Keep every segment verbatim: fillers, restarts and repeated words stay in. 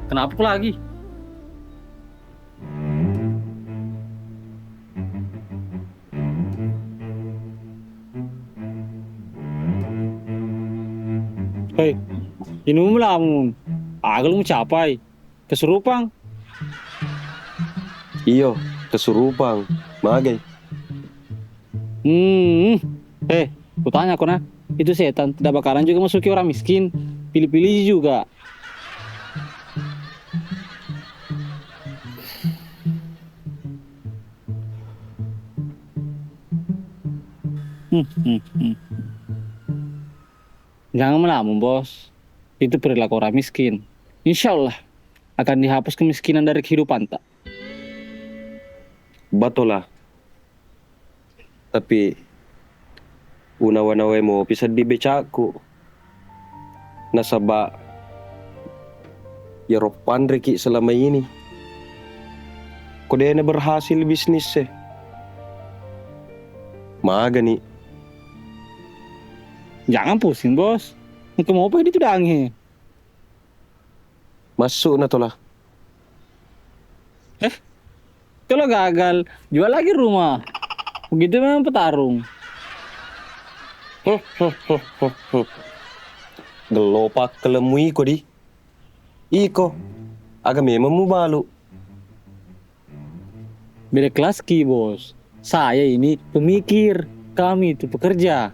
Kenapa ko lagi? Hei, inung melamun. Aga lo mucapai. Kesurupang. Iyo, kesurupang. Magai. Hmm. Eh, kutanya ko nah, itu setan tidak bakalan juga masuki orang miskin. Pilih-pilih juga. Hmm, hmm, hmm. Jangan melamun, Bos. Itu perilaku orang miskin. Insya Allah akan dihapus kemiskinan dari kehidupanta. Batola. Tapi unawa-nawai mopi seddi becakku. Nasaba iyaro panreki selama ini. Ko dena berhasil bisnis e. Magani. Jangan pusing, Bos. Engka mopa itu dangi. Masuk na tola. Eh, kalau gagal, jual lagi rumah. Begitu memang petarung. Gello pakkelemu iko di. Iko, aga memang mubalu. Beda kelas ki, Bos. Saya ini pemikir, kami itu pekerja.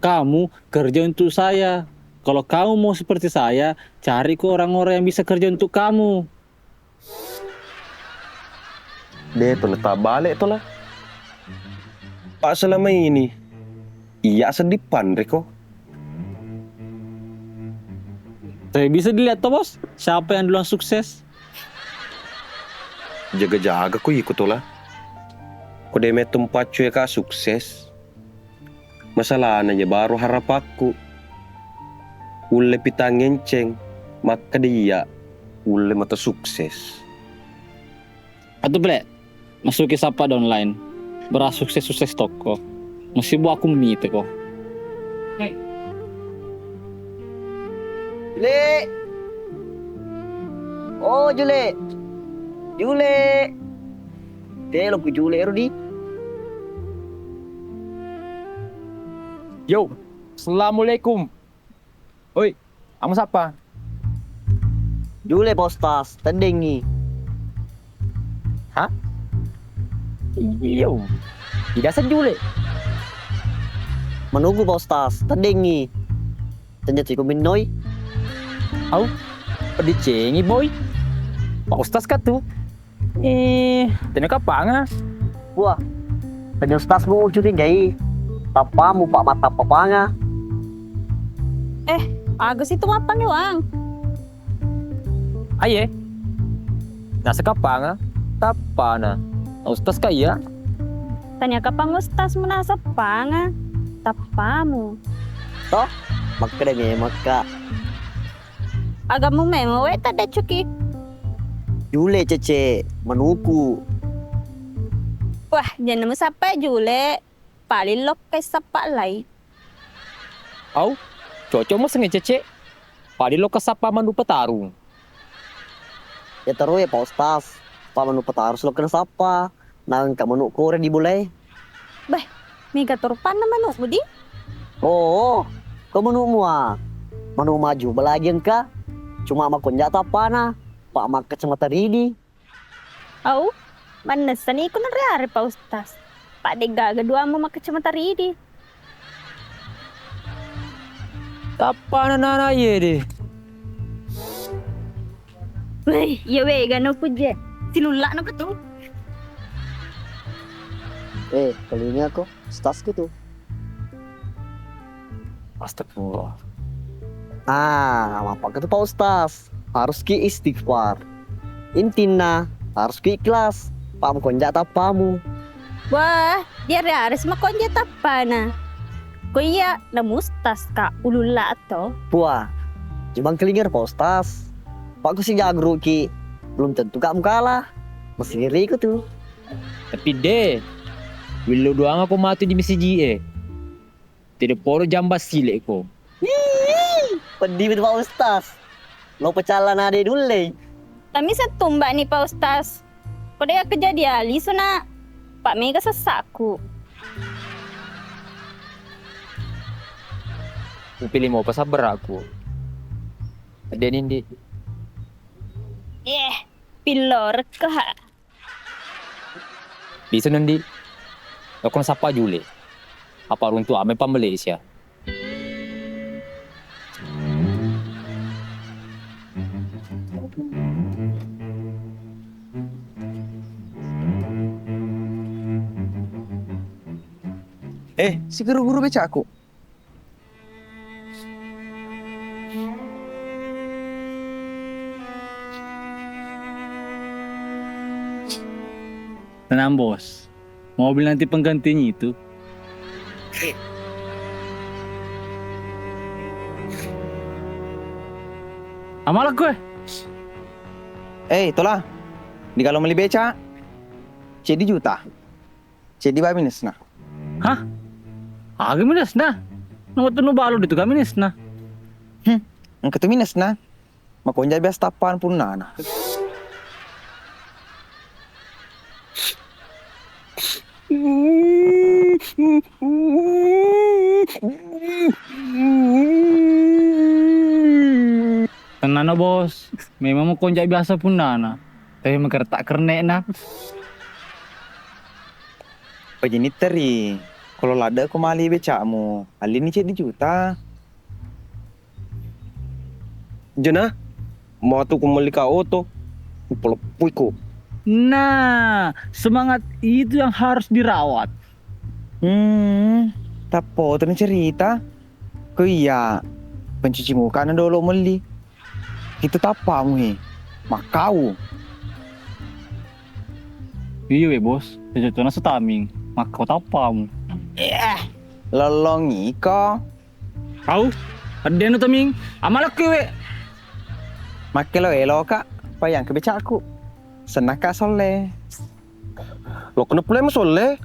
Kamu kerja untuk saya. Kalau kamu mau seperti saya, cari ke orang-orang yang bisa kerja untuk kamu. De to neta bale tola. Pak selama ini iya seddi panre ko. Tapi bisa dilihat toh, Bos, siapa yang duluan sukses. Jaga-jaga ko iko tola. Ko de metto mpaccu eka sukses. Masalahna iya baru harapakku. Ulle pitang enceng, makkeda iya ulle mata sukses. Atu pele, masuki sappa da online. Bera sukses-sukses tokko. Masibu aku mite ko. Jule. Oh, Jule. Jule. Telo ku Jule ero di. Yo, assalamualaikum. Oi, kamu siapa? Jule, Pak Ustaz, teddengi. Hah? Iyo. Tidak sejule. Menunggu, Pak Ustaz, teddengi. Tanya tu iko minnoi. Au, pedicengi boy. Pak Ustaz katu. Eh, tena kapanga? Wah, tanya Ustaz mu ucuri jai. Tappamu, Pak, matappapanga. Eh, aga situ mappangi wang. Aye. Nasakappanga? Tappana. Ustaz ka iya? Tanya kapang Ustaz mu nasappanga? Tappamu. Toh, makkeda memekka. Agamu memang we taddecuki. Jule cece, manuku. Wah, jangan musappa jule. Paling lokka sappa lai. Au, cocok mo sengnge cece. Paling lokka sappa manu petarung. Ya terus ya Pak Ustaz. Pak manu petarung lokka sappa. Nangka manu kore di bulai. Beh, mega torpanna manu di? Oh, ko manu mua. Manu maju belagi engka. Cuma makonja tappana. Pak makkacamata ridi. Au, mannessani iko nare-are Pak Ustaz. Pak degaga duammu makkacamata ridi. Tappana nana iye de. Wei, iya wega no pujje. Silulla no ketu. Eh, telinga ko, Ustaz ketu. Astagfirullah. Ah, apa ketu Pak Ustaz? Harus ki istighfar. Intinna harus ki ikhlas. Paham konja tappamu. Wah, dia harus makonja tappana. Ko iya na mustas ka ululla to. Puah, cuma kelingar Pak Ustaz. Pak ku si jagru ki, belum tentu kamu kalah. Masih ngeri ku tuh. Tapi de, willo doang aku matu di masiji e. Tidak poro jamba sile ko. Ih, peddi betul Pak Ustaz. Lo pecalla nade dulle. Tami settumba ni Pak Ustaz. Ko de' kejadian lisu na, Pak mega sessakku. Upilih mau pasabber aku. Ade nindi. Eh, pilor ke ha. Bisa nundi. Lokon sapa jule. Apa runtu ame pa Malaysia. Eh, si guru-guru becaku. Tenang, Bos. Mobil nanti penggantinya itu. Amalak gue. Eh, Tola. Di kalau meli beca, ceddi juta. Ceddi ba minusna. Hah? Aga minusna? Nomor tunu balu ditu ga minusna? Hmm, engka tu minusna. Makonja biasa tappang punnana. Tennana, Bos. Memang makonja biasa punnana. Tapi makertak kerne'na. Pajinitteri, kalau ladde ko mali becakmu, allini ceddi juta. Jena, matu ku melli ka oto, ku peleppuiko. Nah, semangat itu yang harus dirawat. Hmm, tappa oto ni cerita. Ko iya, pencuci muka na dolo melli. Kita tappamu he, makkau. Iya we, Bos, cocokna setaming, makkau tappamu. Eh, lolong iko. Au, addenu taming, amalakku we. Makkelo eloka, payang ke becakku. Senaka solle. Lo kena pulai masolle.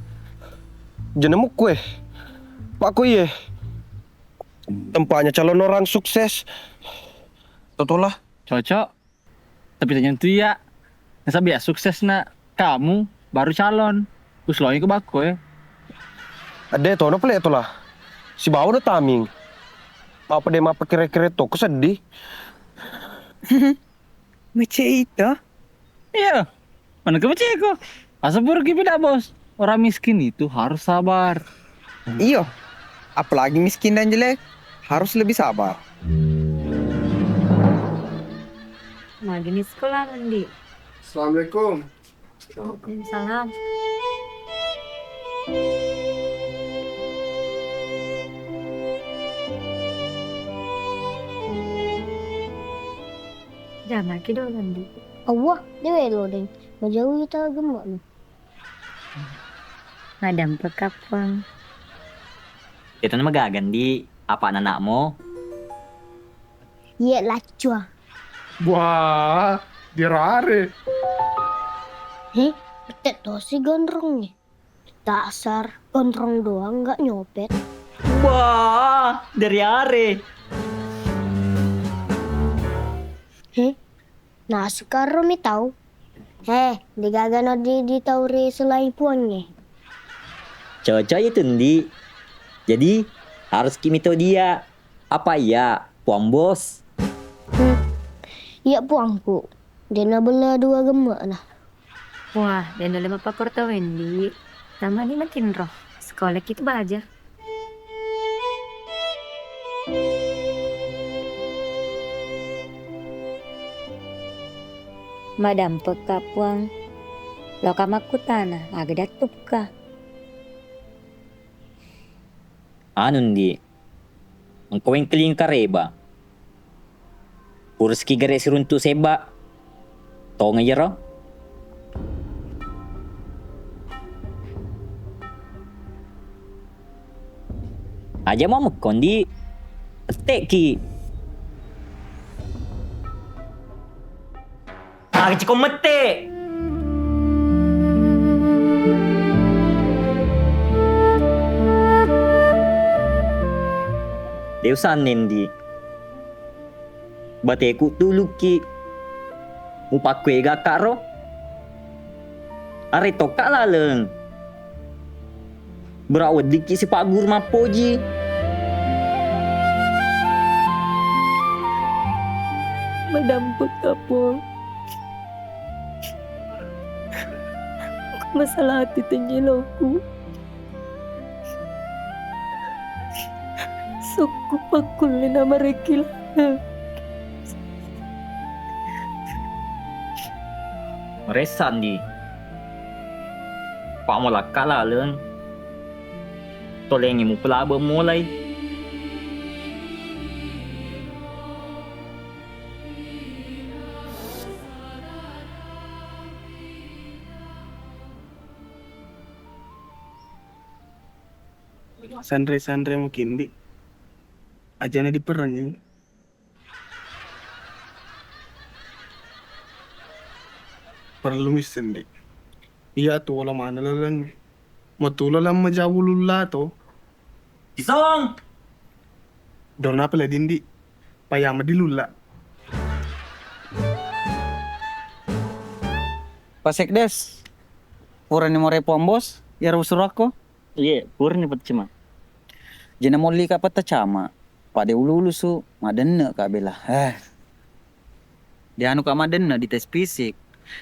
Jenemu kue. Pak kue. Tempatnya calon orang sukses. Totolah. Cocok. Tapi tentu iya. Nasaba iya sukses na kamu baru calon. Uslongi ke bako ya. Ade tono pele tolah. Si bawa udah taming. Apa deh mapa kira-kira toko sedih. Mece itu. Iya, mana kemeceko? Asa buruk ki beda, Bos. Orang miskin itu harus sabar. Iyo, apalagi miskin dan jelek, harus lebih sabar. Magini sekolah, Lendi. Assalamualaikum. Waalaikumsalam. Jamaki dolo, Ndi. Awwa, de welo, Deng. Majau ita gemmakna. Madampe kappang. Itu nama gaga, Ndi. Apa anakmu? Iye, laccua. Wah, dirare. He, ette tosi gondrongnge. Dasar, gondrong doang nggak nyopet. Wah, dari are. He, nasu karo mi tau. He, degaga no di, di tau ri selain puangnge. Cocok itu, Ndi. Jadi, harus ki mitau dia. Apa iya, Puang Bos? Hmm. Iya, Puangku. Dena bela dua gemme'na. Wah, dena le mappakorta Wendi. Tamani matinro. Sekolah kita baja. Madampekka, Puang. Loka makkutana, aga dattukka? Anu, Ndi, engka wengkalinga kareba. Puraski gare siruntu sebba. Tonga iyaro. Aja mau mekko, Ndi. Petteki. Aga ciko mette. De usanne, Ndi. Bateku tulukki. Mupakkuega ka ro? Are tokka laleng. Berak weddikki sipagguru mappoji. Madampu ka Puang. Masalah hati tenyeloku. Sokku pakkulle namarekki laleng. Maressa ndi. Pamolakka laleng. Tolengi mupelabeng mulai. Sanre-sanre mukindi. Ajana diperengi. Perlu missendi. Iya tu wala mana laleng. Matula lam majawu lulla to. Isong. Dona pale dindi. Payama di lulla. Pak Sekdes, purani morai Puang Bos, iyaro usurakko? Iye, purani Pak Cama. Jena molli ka Pak Cama, pada ulu-ulu su, madenne ka bela. Eh. Dianu ka madenne di tes fisik.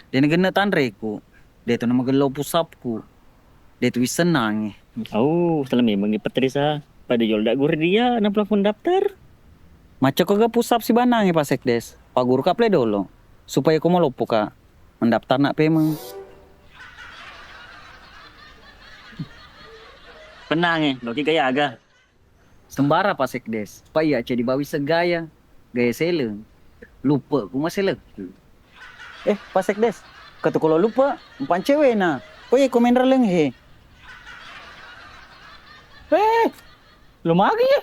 Dena genne tanreku. Detu namagello pusapku. Detu wissenangi. Au, salah memang Pak Teresa. Pada jol dak guru dia, na pulang pendaftar. Macako ga pusap sibanangi Pak Sekdes. Pak guru ka pale dolo. Supaya ko maloppo ka. Mendaftar nak pemeng. Penange, loki gaya aga. Sembara Pak Sekdes, pa iya cedi bawi segaya, gaya seleng. Lupe ku maselekku. Eh, Pak Sekdes, ketukolo lupe, empan cewena. Ko ye komenra leng he. Eh, lo magi ya?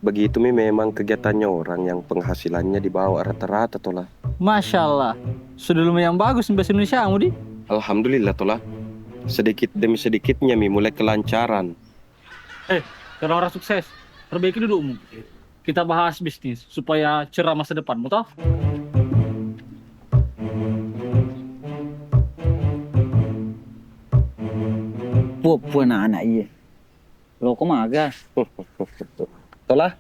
Begitumi memang kegiatannya orang yang penghasilannya di bawah rata-rata, Tola. Masya Allah, sudah lumayan bagus bahasa Indonesia kamu di. Alhamdulillah, Tola. Sedikit demi sedikitnya mi mulai kelancaran. Eh, kalau orang sukses, perbaiki dudukmu. Kita bahas bisnis supaya cerah masa depanmu, toh? Puo-puo anak-anak iya. Loko maga. Tola,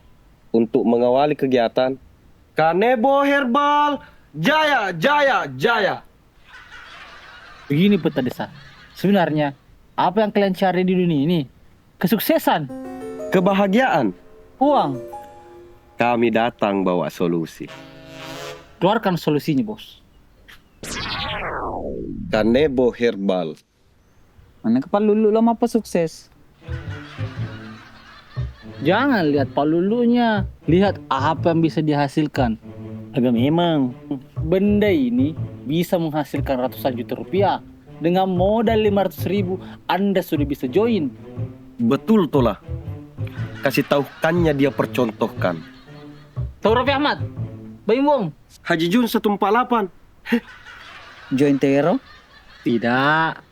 untuk mengawali kegiatan. Kanebo Herbal, jaya, jaya, jaya. Begini, Peta Desa. Sebenarnya, apa yang kalian cari di dunia ini? Kesuksesan. Kebahagiaan. Uang. Kami datang bawa solusi. Keluarkan solusinya, Bos. Kanebo Herbal. Mana kepala lulu lo mapa sukses? Jangan lihat palulunya, lihat apa yang bisa dihasilkan. Aga memang. Benda ini bisa menghasilkan ratusan juta rupiah. Dengan modal lima ratus ribu, Anda sudah bisa join. Betul, Tola. Kasih tahukannya dia percontohkan. Tahu Raffi Ahmad? Baim Wong? Haji Jun satu empat delapan. Join Tero? Tidak.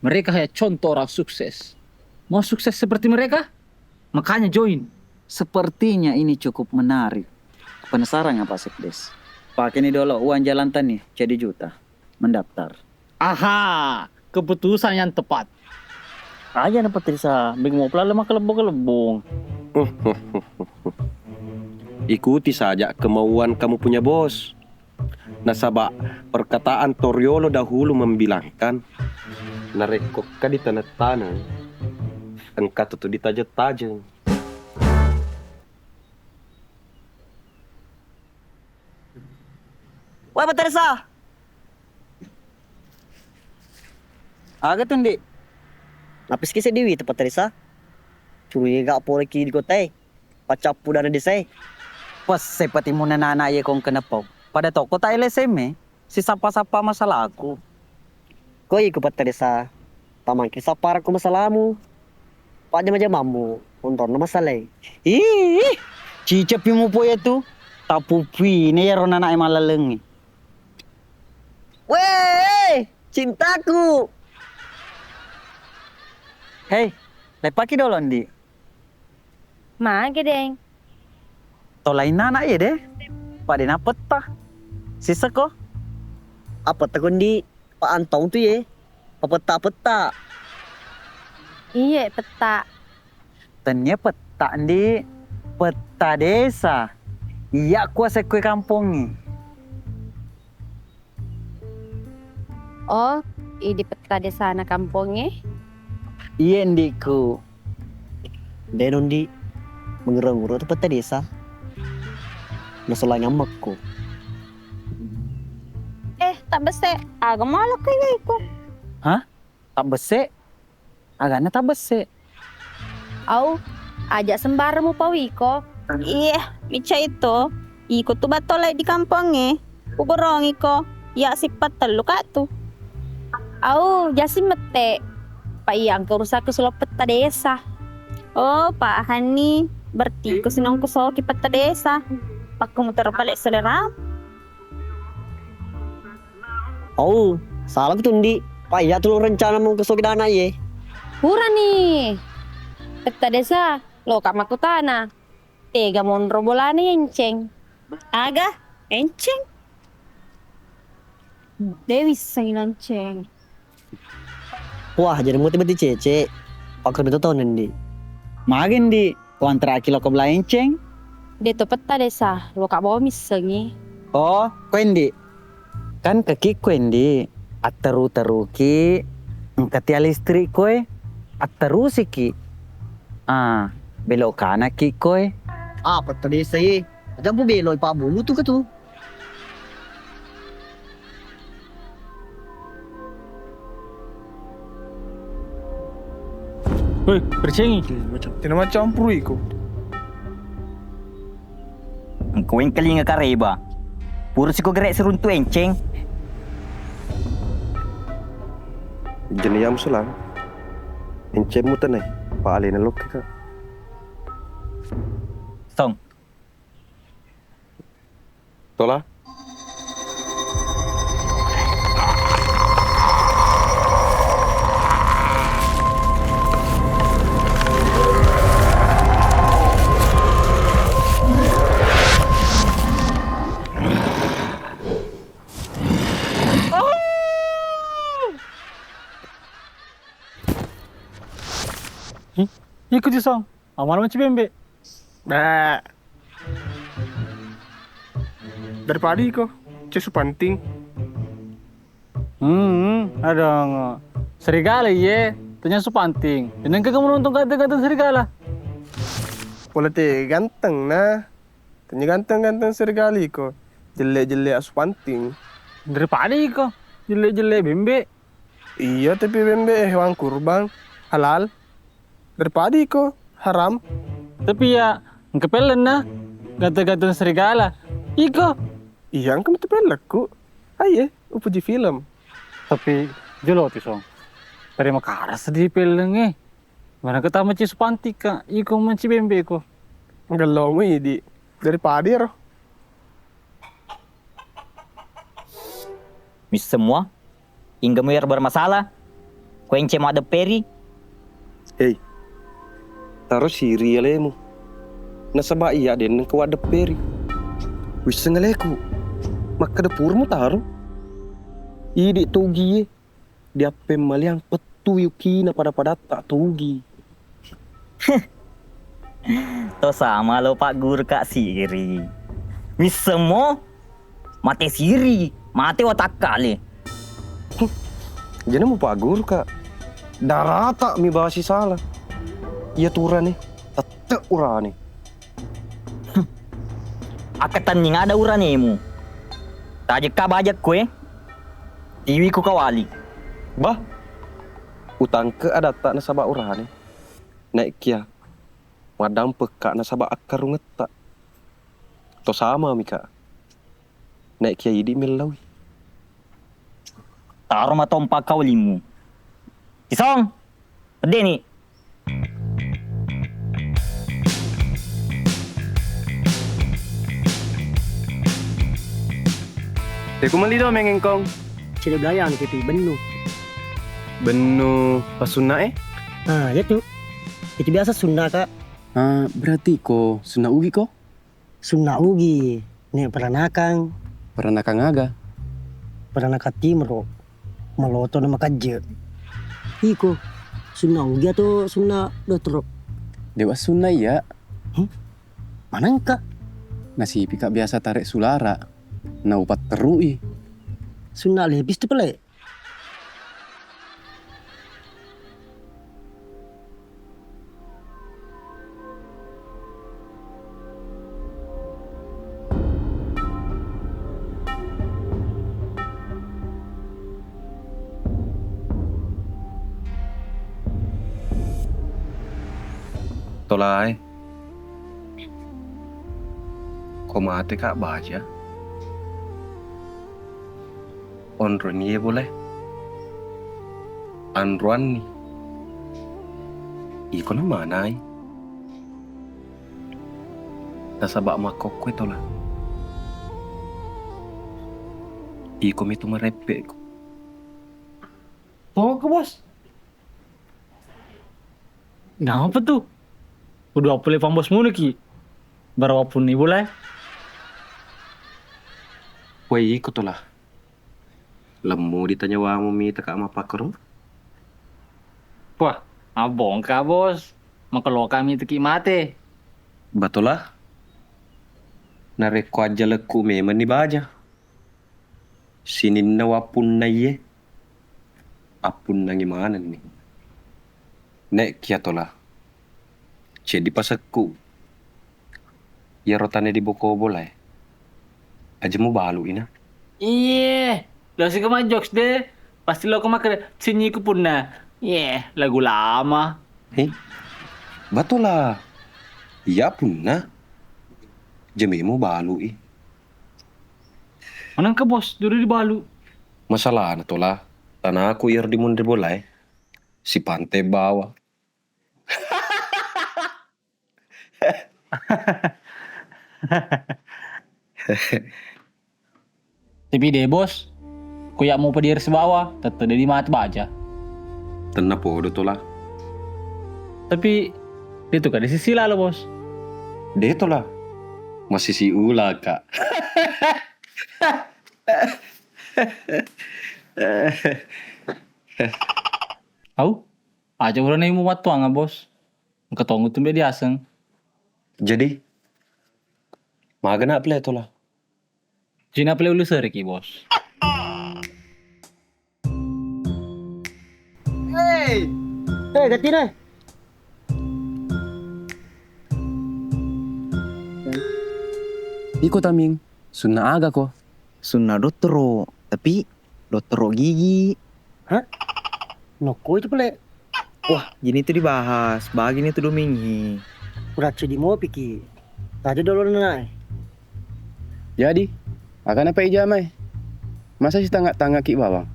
Mereka hanya contoh orang sukses. Mau sukses seperti mereka? Makanya join. Sepertinya ini cukup menarik. Penasaran nggak, Pak Sekdes? Pakai ini dulu uang jalan tani, jadi juta. Mendaftar. Aha, keputusan yang tepat. Aja na Patrisa, bing mau pelalu maka lebong-lebong. Ikuti saja kemauan kamu punya bos. Nasaba perkataan Toriolo dahulu membilangkan, narekko ka ditaneng-taneng, engka tu ditajeng-tajeng. Wah, Patrisa. Aga tu, Ndi? Napiski seddi wi tu, Patrisa. Curiga poleki di kotae. Paccappu dana desae. Pesse patimuna nana ye kong kenapa? Pada toko ta L S M e, sisappa-sappa masalaku. Ko iko Patrisa, tamangki sapparakku masalamu. Pajjama-jamammu, onronna masalai. Ih, cicepi mupo ya tu. Tapupine yaro nanae malalengi. Weh, cintaku. Hei, leppaki dolo, Ndi. Mage, Deng? Tolainna anak ye, de. Pade napetta. Sissako? Apetta ko, Ndi? Pa antong tu ye. Papetta-petta. Iye, petta. Tennia petta, Ndi. Petta desa. Iya kuasai kue kampongnge. Oh, idi petta desana kampongnge? Iye, Ndiku. Deno, Ndi, mengero-ngero tu petta desa. Nasolangi ammekku. Eh, tabbesse, aga malokko iye iko? Hah? Tabbesse? Aganna tabbesse? Au, aja sembarang mupau iko. Iye, micca itu. Iko tu battola di kampongnge. Kugorongi ko. Ya sippa tellu ka tu. Au, jasi mette. Pa iya engka urusaku silo petta desa. Oh, pahanni. Berarti iko sinongku soki petta desa. Pakku mutero pale selera. Oh, salah tu, Ndi. Pa iya tu lo rencana mau ke soki dana ye. Purani. Petta desa, lo ka makutana. Tega monro bolana Enceng. Aga? Enceng? De wissengi Enceng. Wah, jadi muti beti Cece. Pakkar beto tau, Ndi. Mage, Ndi, wantaraki lo ke bela Enceng? De to petta desa, lo ka bawa missengi. Oh, ko, Ndi. Kan kekikku, Endi, atteru-teruki, engka tia listrik koe, atterusiki. Ah, belok kanakki koe. Ah, petta desa e. Aja bu belok, Pak Bulu tu ke tu. Woi, percengi. Tena macampuru iko. Engka wengkalinga kareba. Pura siko gere siruntu Enceng. Jeniam sulang. Enceng mutenai. Pa alena lokke ka. Song. Tola. Iko ji Song, amana maci bembe. Beh. Daripada iko, cesu panting. Hmm, adong. Serigala iye, tanya su panting. Tenang ke kamu nonton ganteng-ganteng serigala. Pola te ganteng nah. Tanya ganteng-ganteng serigala iko. Jelek-jelek asu panting. Daripada iko, jelek-jelek bembe. Iya, tapi bembe hewan kurban, halal. Daripada iko, haram. Tapi ya, engka pellenna, ganteng-ganteng serigala. Iko. Iya, engka matu pellekku. Aye, upuji film. Tapi jolo tu Song. Terima kasih di pellengnge. Mana kita maci supantika, iko maci bembe ko. Gellomu idi. Daripada ro. Mis semua. Ingga mu iyaro bermasalah? Kuenceng maddepperi? Hei, taro siri alemu. Nasaba iya denneng ko waddepperi. Wisseng aleku. Makkeda pura mutaro. Idi togie diappemmaliang pettu yukina pada-padatta togi. To sama lo Pak Guru Kak Siri. Wissemmo mate siri, mate watakkale. Huh, jena mu Pak Guru Kak. Darata mi basi salah. Iya turane, tette urane. Huh. Akkatenning ada uranemu. Tajekka bajak koe. Tiwi ku kawali. Bah. Utangke adatta nasaba urane. Naekkia maddampekka nasaba akkarungetta. To samamika. Naekkia idi mellaui. Taro matompa kaulimu. Isong. Peddeni. Teku meli do mengengkong. Cedde gayang kitu bennu. Bennu pasunna e? Ah, iya tu. Itu biasa sunna, Kak. Ah, berarti ko sunna ugi ko? Sunna ugi, ne peranakang. Peranakang aga? Peranakang timro. Maloto na makajje. Iko, sunna ugi atau sunna dotro? Dewa sunna iya. Hmm? Manengka? Nasipika biasa tarik sulara. Na upatterui. Sunna lepis tu pele. Tolae, ko mateka baja. Onroni ye bolae. Anroanni. Iko na manai. Nasaba makkokkoe Tola. Iko mitu mareppeku. Toko, Bos. Napa tu? Udu apple pambos munuki. Barawa punni bolae. Wei, iko Tola. Lemmu di tanyawamu mitaka mappakkaru? Wah, abbongka, Bos. Makeloka mitaki mate. Batola. Narekko ajjalekku memenni baja. Sininna wappunnaiye, appunnangi manenni. Nek kia Tola, ceddi pasekku. Iyaro tane di boko bolae, aja mubalu ina. Iye, lo sika majokes de. Pasti lo ko makkeda sinyiku punna. Iye, lagu lama. He, batola. Iya punna. Jamemu balui. Manengka, Bos, duri dibalu. Masalahna Tola, tanaku iyaro dimunri bolae, sipante bawa. Tapi de, Bos, ko iya mupa diri sibawa, tette de di mate baja. Tenna podo Tola. Tapi de tu ka de sisi lalo, Bos. De Tola. Masisi ula ka. Au, aja urane mu mattuanga, Bos. Engka tongu tumbe diaseng. Jadi, magana pale Tola? Cina pale ulu seriki, Bos. Hei! Hei, gatine! Iko Taming, sunna aga ko? Sunna dottoro, tapi dottoro gigi. Hah? Nokko itu pale? Wah, jini tu dibahas, bagini tu dominghi. Pura ceddi mopiki. Taja dolo nanae. Jadi, aga napai jamai? Masa sitanga-tangaki bawang?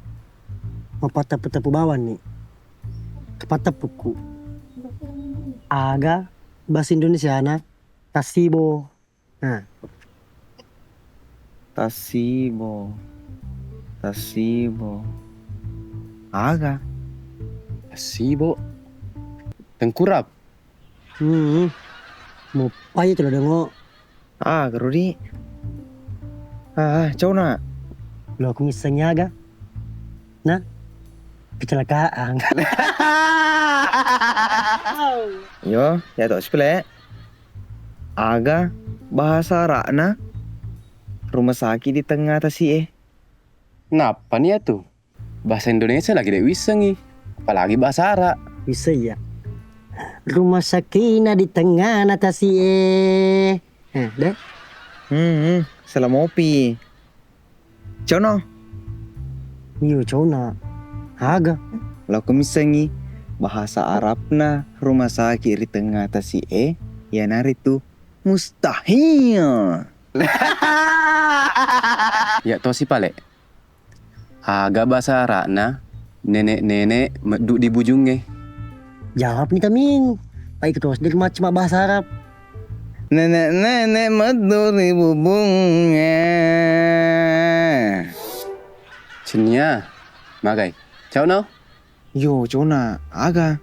Mapattappu-tappu bawang ni. Kapattappukku. Aga bahasa Indonesiana tasibo. Nah. Tasibo. Tasibo. Aga? Tasibo. Tengkurap. Hmm. Muppai tu lo dengo. Ah, gerudi. Ah, ah, cau na. Lo aku missengi aga. Nah. Kecelakaan. Yo, ya to sipele. Aga bahasa Arabna rumah sakit di tengah tasi e? Nappa ni atu? Bahasa Indonesia lagi de wissengi, apalagi bahasa Arab. Bisa iya. Rumah sakitna di tengah na tasi e. Eh, de. Hmm, hmm, salah mopi. Cono. Iyo, cona. Aga? Lao ko missengi bahasa Arabna rumah sakit ri tengnga tasi e, iyanaritu mustahil. Ya tosi pale. Aga bahasa Arabna nenek-nenek meddu di bujungnge? Jawab ni Taming. Pai ketos dir macam bahasa Arab. Nenek-nenek meddu ri bubungnge. Cennia, magai. Cau no? Yo, cona, aga?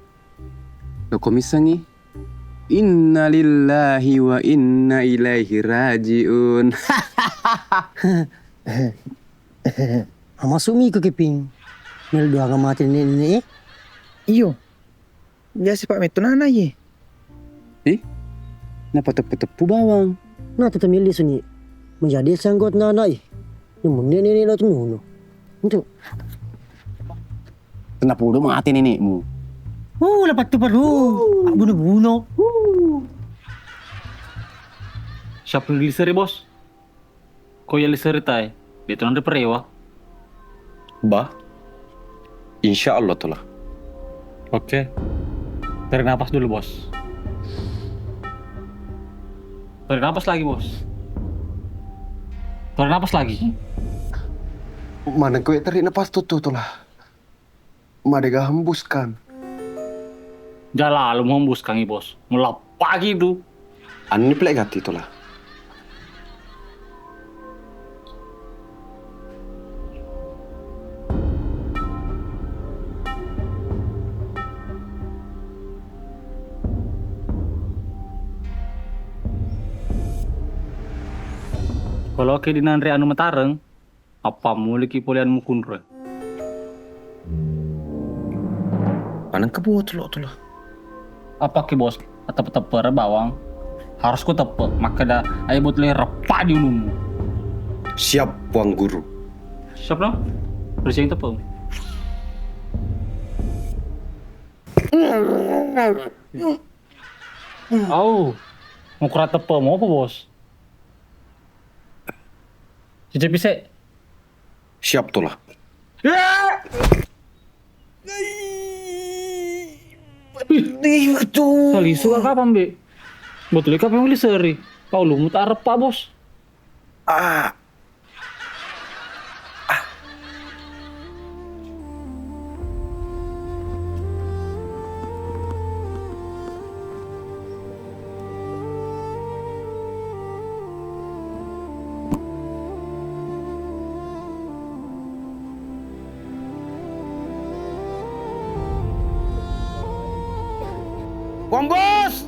Loko missengi? Inna lillahi wa inna ilaihi raji'un. Amasumi ko Keping. Melo doang mate nenek-nenek e. Iyo. Biasa, Pak, metto nana ye. Ih, napateppu-teppu bawang. Nah, tetap milih suni. Menjadi sanggot nana e. Nenek-nenek lo tenuno. Untuk. Tenna podo mate nenekmu. Uh, lapattu perru. Bunuh-bunuh. Siapa yang diliseri, Bos? Ko iya liseri tae, de' tu nanre perewa. Bah, insya Allah, Tola. Oke. Tarik napas dulu, Bos. Tarik napas lagi, Bos. Tarik napas lagi. Mana kowe tarik napas tu, tu, Tola? Madega hembuskan. Jalalu menghembuskan, Bos. Melepak gitu. Anu ni pelek gati, Tola. Kalau ke dinanre anu matareng, Appammuliki pole anu mukunro. Manengka botolo, Tola. Apakki, Bos? Teppe-teppere bawang. Harus ku teppe. Makkeda, ayo botolo reppa di ulummu. Siap, Puang Guru. Siap, no? Bersihin teppe. Au, mau kura teppe mau apa, Bos? Cicip ise. Siap, Tola. Ih, salisu ka kapang, Be? Botolo kapang wili seri. Paulumu tak arep, Pak Bos. Ah. Puang Bos!